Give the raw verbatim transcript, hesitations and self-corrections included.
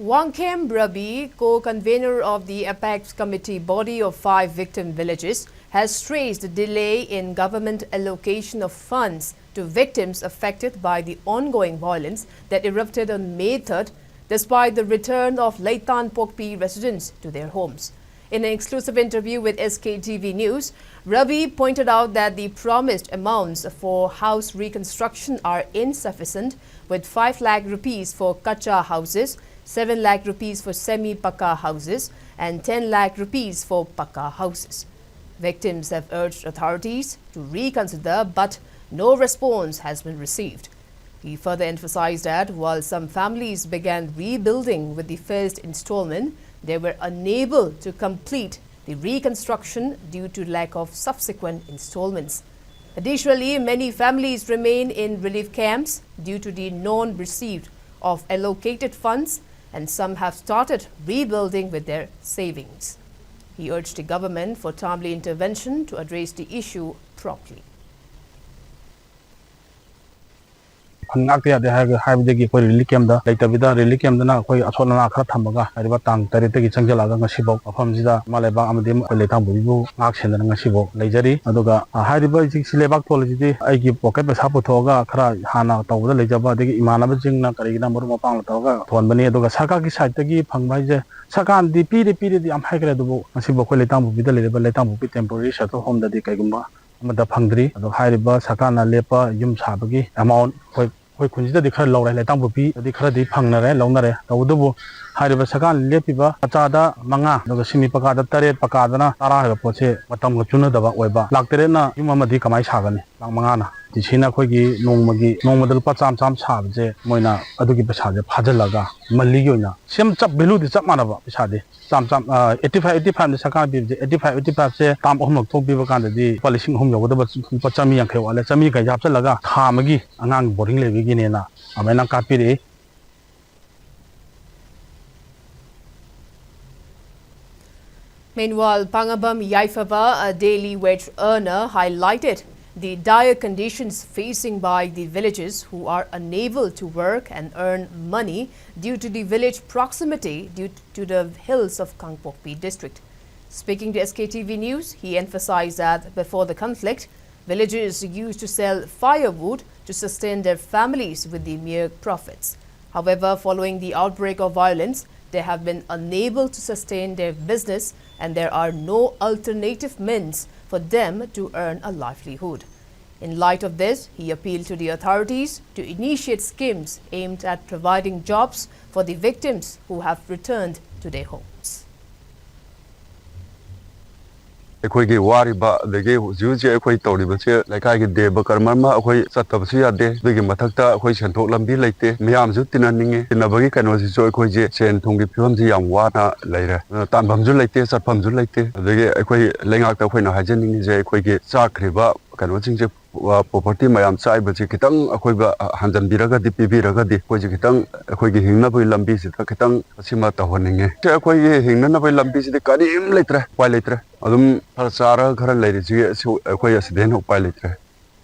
Wangkhem Rabi, co-convener of the apex committee body of five victim villages, has traced the delay in government allocation of funds to victims affected by the ongoing violence that erupted on May third, despite the return of Leitan Pokpi residents to their homes. In an exclusive interview with S K T V News, Rabi pointed out that the promised amounts for house reconstruction are insufficient, with five lakh rupees for kacha houses, seven lakh rupees for semi-pakka houses, and ten lakh rupees for pakka houses. Victims have urged authorities to reconsider, but no response has been received. He further emphasized that while some families began rebuilding with the first installment, they were unable to complete the reconstruction due to lack of subsequent installments. Additionally, many families remain in relief camps due to the non-receipt of allocated funds, and some have started rebuilding with their savings. He urged the government for timely intervention to address the issue promptly. ꯐꯟ ꯉꯥꯛꯇ ꯌꯥꯗꯦ ꯍꯥꯏꯔꯒ ꯍꯥꯏꯕꯗꯒꯤ ꯑꯩꯈꯣꯏ relief ꯀꯦꯝꯗ ꯂꯩꯇꯕꯤꯗ, relief ꯀꯦꯝꯗꯅ ꯑꯩꯈꯣꯏ ꯑꯁꯣꯠ ꯑꯅꯥ ꯈꯔ ꯊꯝꯃꯒ, ꯍꯥꯏꯔꯤꯕ ꯇꯥꯡ ꯇꯔꯦꯠꯇꯒꯤ ꯆꯪꯁꯤꯜꯂꯛꯑꯒ ꯉꯁꯤꯐꯥꯎ ꯃꯐꯝꯁꯤꯗ ꯏꯃꯥ ꯂꯩꯕꯥꯛ ꯑꯃꯗꯤ ꯑꯩꯈꯣꯏ ꯂꯩꯇꯥꯡꯄꯣꯛꯄꯤꯕꯨ ꯉꯥꯛ ꯁꯦꯟꯗꯅ ꯉꯁꯤꯐꯥꯎ ꯂꯩꯖꯔꯤ꯫ ꯑꯗꯨꯒ, ꯑ, ꯍꯥꯏꯔꯤꯕ ꯍꯧꯖꯤꯛꯁꯤ ꯂꯩꯕꯥꯛ ꯊꯣꯜꯂꯤꯁꯤꯗꯤ ꯑꯩꯒꯤ ꯄꯣꯀꯦꯠ ꯄꯩꯁꯥ ꯄꯨꯊꯣꯛꯑꯒ ꯈꯔ ꯍꯥꯟꯅ ꯇꯧꯕꯗ ꯂꯩꯖꯕ, ꯑꯗꯒꯤ ꯏꯃꯥꯟꯅꯕꯁꯤꯡꯅ ꯀꯔꯤꯒꯤꯅ ꯃꯔꯨꯞ ꯃꯄꯥꯡꯅ ꯇꯧꯔꯒ ꯊꯣꯟꯕꯅꯤ꯫ ꯑꯗꯨꯒ ꯁꯔꯀꯥꯔꯒꯤ ꯁꯥꯏꯠꯇꯒꯤ ꯐꯪꯕ ꯍꯥꯏꯁꯦ, ꯁꯔꯀꯥꯔꯅꯗꯤ ꯄꯤꯔꯦ ꯄꯤꯔꯦꯗꯤ ꯌꯥꯝ ꯍꯥꯏꯈ꯭ꯔꯦ, ꯑꯗꯨꯕꯨ ꯉꯁꯤꯐꯥꯎ ꯑꯩꯈꯣꯏ ꯂꯩꯇꯥꯡꯄꯣꯛꯄꯤꯗ ꯂꯩꯔꯤꯕ ꯂꯩꯇꯥꯡꯄꯣꯛꯄꯤ ꯇꯦꯝꯄꯣꯔꯔꯤ ꯁꯦꯜꯇꯔ ꯍꯣꯝꯗꯗꯤ ꯀꯩꯒꯨꯝꯕ ꯑꯃꯠꯇ ꯐꯪꯗ꯭ꯔꯤ꯫ ꯑꯗꯣ ꯍꯥꯏꯔꯤꯕ ꯁꯔꯀꯥꯔꯅ ꯂꯦꯞꯄ ꯌꯨꯝ ꯁꯥꯕꯒꯤ ꯑꯦꯃꯥꯎꯟ ꯑꯩꯈꯣꯏ, ꯑꯩꯈꯣꯏ ꯈꯨꯟꯁꯤꯗꯗꯤ ꯈꯔ ꯂꯧꯔꯦ, ꯂꯩꯇꯥꯡꯄꯣꯛꯄꯤꯗꯗꯤ ꯈꯔꯗꯤ ꯐꯪꯅꯔꯦ, ꯂꯧꯅꯔꯦ꯫ ꯇꯧꯕꯇꯕꯨ ꯍꯥꯏꯔꯤꯕ ꯁꯔꯀꯥꯔꯅ ꯂꯦꯞꯄꯤꯕ ꯃꯆꯥꯗ ꯃꯉꯥ, ꯑꯗꯨꯒ ꯁꯤꯃꯤ ꯄꯀꯥꯗ ꯇꯔꯦꯠ, ꯄꯀꯥꯗꯅ ꯇꯔꯥ ꯍꯥꯏꯕ ꯄꯣꯠꯁꯦ ꯃꯇꯝꯒ ꯆꯨꯅꯗꯕ ꯑꯣꯏꯕ꯫ ꯂꯥꯛ ꯇꯔꯦꯠꯅ ꯌꯨꯝ ꯑꯃꯗꯤ ꯀꯃꯥꯏꯅ ꯁꯥꯒꯅꯤ? ꯂꯥꯛ ꯃꯉꯥꯅ꯫ ꯗꯤ ꯁꯤꯅ ꯑꯩꯈꯣꯏꯒꯤ ꯅꯣꯡꯃꯒꯤ, ꯅꯣꯡꯃꯗ ꯂꯨꯄꯥ ꯆꯥꯝꯃ ꯆꯥꯝꯃ ꯁꯥꯕꯁꯦ ꯃꯣꯏꯅ ꯑꯗꯨꯒꯤ ꯄꯩꯁꯥꯁꯦ ꯐꯥꯖꯤꯜꯂꯒ ꯃꯜꯂꯤꯒꯤ ꯑꯣꯏꯅ ꯁꯦꯝ ꯆꯞ, ꯚꯦꯂꯨꯗꯤ ꯆꯞ ꯃꯥꯟꯅꯕ ꯄꯩꯁꯥꯗꯤ꯫ ꯆꯥꯝ ꯆꯥꯝ, ꯑ, eighty five, eighty five ꯅꯤ ꯁꯔꯀꯥꯔꯅ ꯄꯤꯕꯁꯦ, eighty five, eighty five ꯁꯦ ꯇꯥꯝ ꯑꯍꯨꯝꯂꯛ ꯊꯣꯛ ꯄꯤꯕ ꯀꯥꯟꯗꯗꯤ ꯂꯨꯄꯥ ꯂꯤꯁꯤꯡ ꯑꯍꯨꯝ ꯌꯧꯒꯗꯕ, ꯂꯨꯄꯥ ꯆꯥꯝꯃꯔꯤ ꯌꯥꯡꯈꯩ ꯋꯥꯠꯂꯦ, ꯆꯥꯝꯃꯔꯤ ꯌꯥꯡꯈꯩꯁꯦ ꯍꯥꯞꯆꯤꯜꯂꯒ ꯊꯥ ꯑꯃꯒꯤ ꯑꯉꯥꯡ ꯕꯣꯔꯗꯤꯡ ꯂꯩꯕꯒꯤꯅꯦꯅ ꯑꯗꯨꯃꯥꯏꯅ ꯀꯥꯞꯄꯤꯔꯛꯏ꯫ Meanwhile, Pangabam Yaifaba, a daily wage earner, highlighted the dire conditions facing by the villagers who are unable to work and earn money due to the village proximity due to the hills of Kangpokpi district. Speaking to S K T V News, he emphasized that before the conflict, villagers used to sell firewood to sustain their families with the mere profits. However, following the outbreak of violence, they have been unable to sustain their business and there are no alternative means for them to earn a livelihood. In light of this, he appealed to the authorities to initiate schemes aimed at providing jobs for the victims who have returned to their homes. ꯑꯩꯈꯣꯏꯒꯤ ꯋꯥꯔꯤꯕ ꯑꯗꯒꯤ ꯍꯧꯖꯤꯛ ꯍꯧꯖꯤꯛ ꯑꯩꯈꯣꯏ ꯇꯧꯔꯤꯕꯁꯦ ꯂꯩꯀꯥꯏꯒꯤ ꯗꯦꯕ ꯀꯔꯃ ꯑꯃ ꯑꯩꯈꯣꯏ ꯆꯠꯇꯕꯁꯨ ꯌꯥꯗꯦ꯫ ꯑꯗꯨꯒꯤ ꯃꯊꯛꯇ ꯑꯩꯈꯣꯏ ꯁꯦꯟꯊꯣꯛ ꯂꯝꯕꯤ ꯂꯩꯇꯦ꯫ ꯃꯤꯌꯥꯝꯁꯨ ꯇꯤꯟꯅꯅꯤꯡꯉꯤ꯫ ꯇꯤꯟꯅꯕꯒꯤ ꯀꯩꯅꯣꯁꯤꯁꯨ ꯑꯩꯈꯣꯏꯁꯦ ꯁꯦꯟ ꯊꯨꯝꯒꯤ ꯐꯤꯕꯝꯁꯤ ꯌꯥꯝ ꯋꯥꯅ ꯂꯩꯔꯦ꯫ ꯑꯗꯨꯅ ꯇꯥꯟꯐꯝꯁꯨ ꯂꯩꯇꯦ, ꯆꯠꯐꯝꯁꯨ ꯂꯩꯇꯦ꯫ ꯑꯗꯒꯤ ꯑꯩꯈꯣꯏ ꯂꯩꯉꯥꯛꯇ ꯑꯩꯈꯣꯏꯅ ꯍꯥꯏꯖꯅꯤꯡꯉꯤꯁꯦ ꯑꯩꯈꯣꯏꯒꯤ ꯆꯥꯈ꯭ꯔꯤꯕ ꯀꯩꯅꯣꯁꯤꯡꯁꯦ ꯄ꯭ꯔꯣꯄꯔꯇꯤ ꯃꯌꯥꯝ ꯆꯥꯏꯕꯁꯤ ꯈꯤꯇꯪ ꯑꯩꯈꯣꯏꯕ ꯍꯟꯖꯟꯕꯤꯔꯒꯗꯤ, ꯄꯤꯕꯤꯔꯒꯗꯤ ꯑꯩꯈꯣꯏꯁꯤ ꯈꯤꯇꯪ ꯑꯩꯈꯣꯏꯒꯤ ꯍꯤꯡꯅꯕꯒꯤ ꯂꯝꯕꯤꯁꯤꯗ ꯈꯤꯇꯪ ꯑꯁꯤꯃ ꯇꯧꯍꯟꯅꯤꯡꯉꯦ꯫ ꯁꯤ ꯑꯩꯈꯣꯏꯒꯤ ꯍꯤꯡꯅꯅꯕꯒꯤ ꯂꯝꯕꯤꯁꯤꯗꯤ ꯀꯔꯤꯝ ꯂꯩꯇ꯭ꯔꯦ, ꯎꯄꯥꯏ ꯂꯩꯇ꯭ꯔꯦ꯫ ꯑꯗꯨꯝ ꯈꯔ ꯆꯥꯔꯒ ꯈꯔ ꯂꯩꯔꯤꯁꯤ ꯑꯩꯈꯣꯏ ꯑꯁꯤꯗꯩ ꯍꯦꯟꯅ ꯎꯄꯥꯏ ꯂꯩꯇ꯭ꯔꯦ꯫